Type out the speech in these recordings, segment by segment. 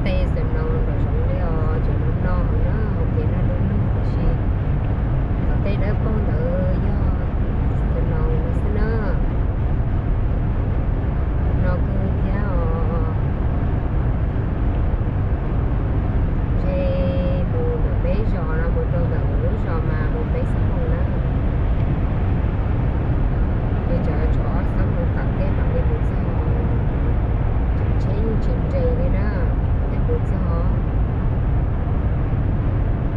Snow nraum zoov li os, cov no no na, hauv kev no no nug tiam sis tom tej dawb paug ntawd yog snow no xwb na. No kawg thiab os. Ntshe mus ntawm peb zos no mus rau ntawm lub zos mas mus peb xuab moos na. Ces cov tshuav ob xuab moos tawm tej mam li mus txog. Tseem tsheb yeej tsis nres li na, thiaj mus txog.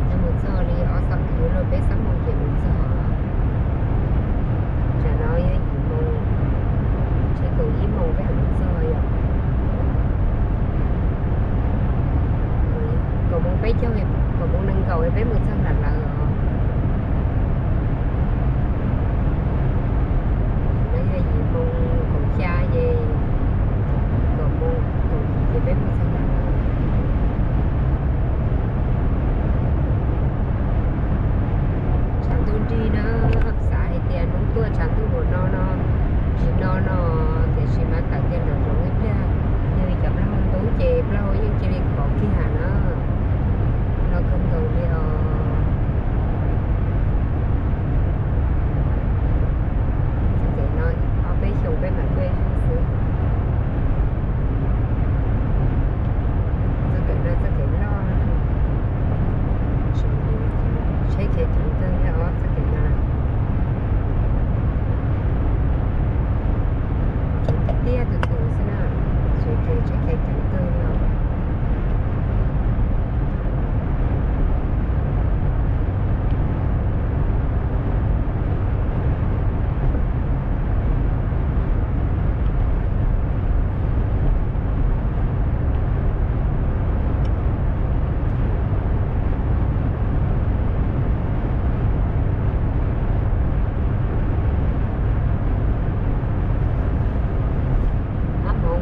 Thiaj mus txog li ob xuab, yuav luag peb xuab moos ces mus txog. Tsam no yog yim moos, tsheb kaum ib moos peb mam mus txog yom. Kaum moos peb caug, kaum moos nees nkaum peb mus txog nram lawv os. No yog yim moos kaum xya ces kaum moos kaum yim ces peb mus txog nram lawv. Tshav ntuj nrig na, xav hais tias hnub tuaj tshav ntuj npaum no no, tsis no no, tiam sis mas tawm kiag nraum zoov ib pliag, yog li cov plaub hau ntub ces plaub hau yeej cia li khov kiag na. No kawg nkaus li os. Txoj kev no ob peb xyoos peb mam tuaj ib zaug xwb. Txoj kev no txoj kev loj, tsheb khiav ceev kawg li os txoj kev no. Tiaj tus tus xwb na, tsheb khiav ceev kawg li os. Ab Hmoov,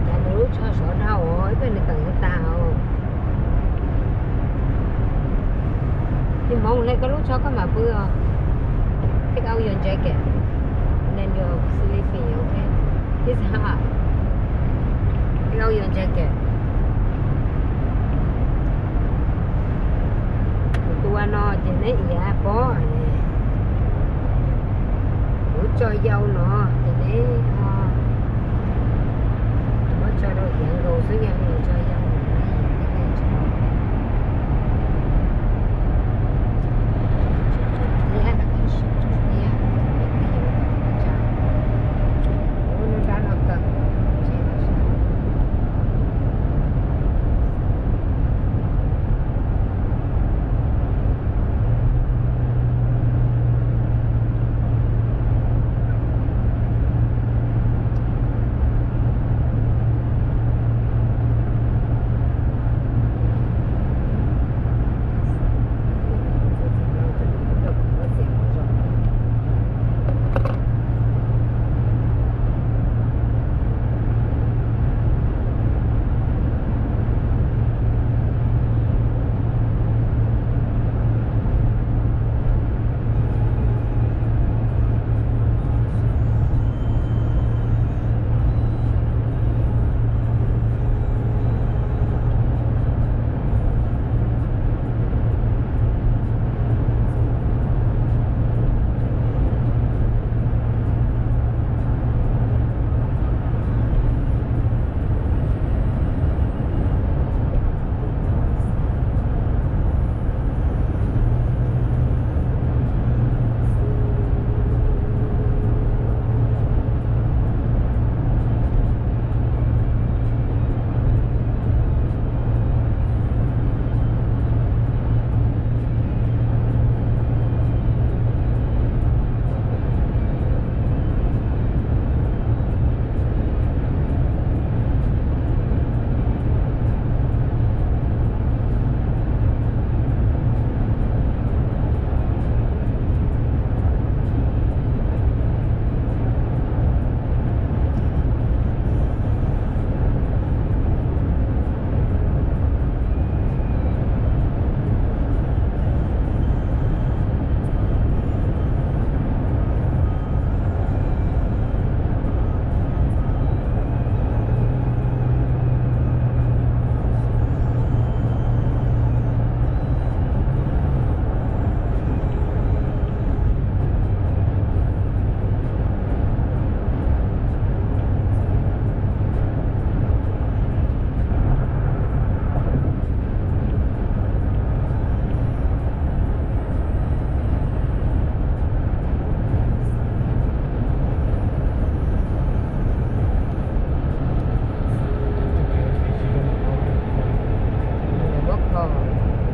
cas nws lub tsho sov dhau os, ib pliag nws tawm yuav tag os. Ab Hmoov, hle koj lub tsho koj mam pw os. Take out your jacket. And then you're sleeping, okay? It's hot. Take out your jacket. Kuv tua no ces neb iav pob. Kuv tso yau no ces neb muab tso rau iav nkaus xwb, yog li tso yau no. Ub, lub dab no kawg. Os.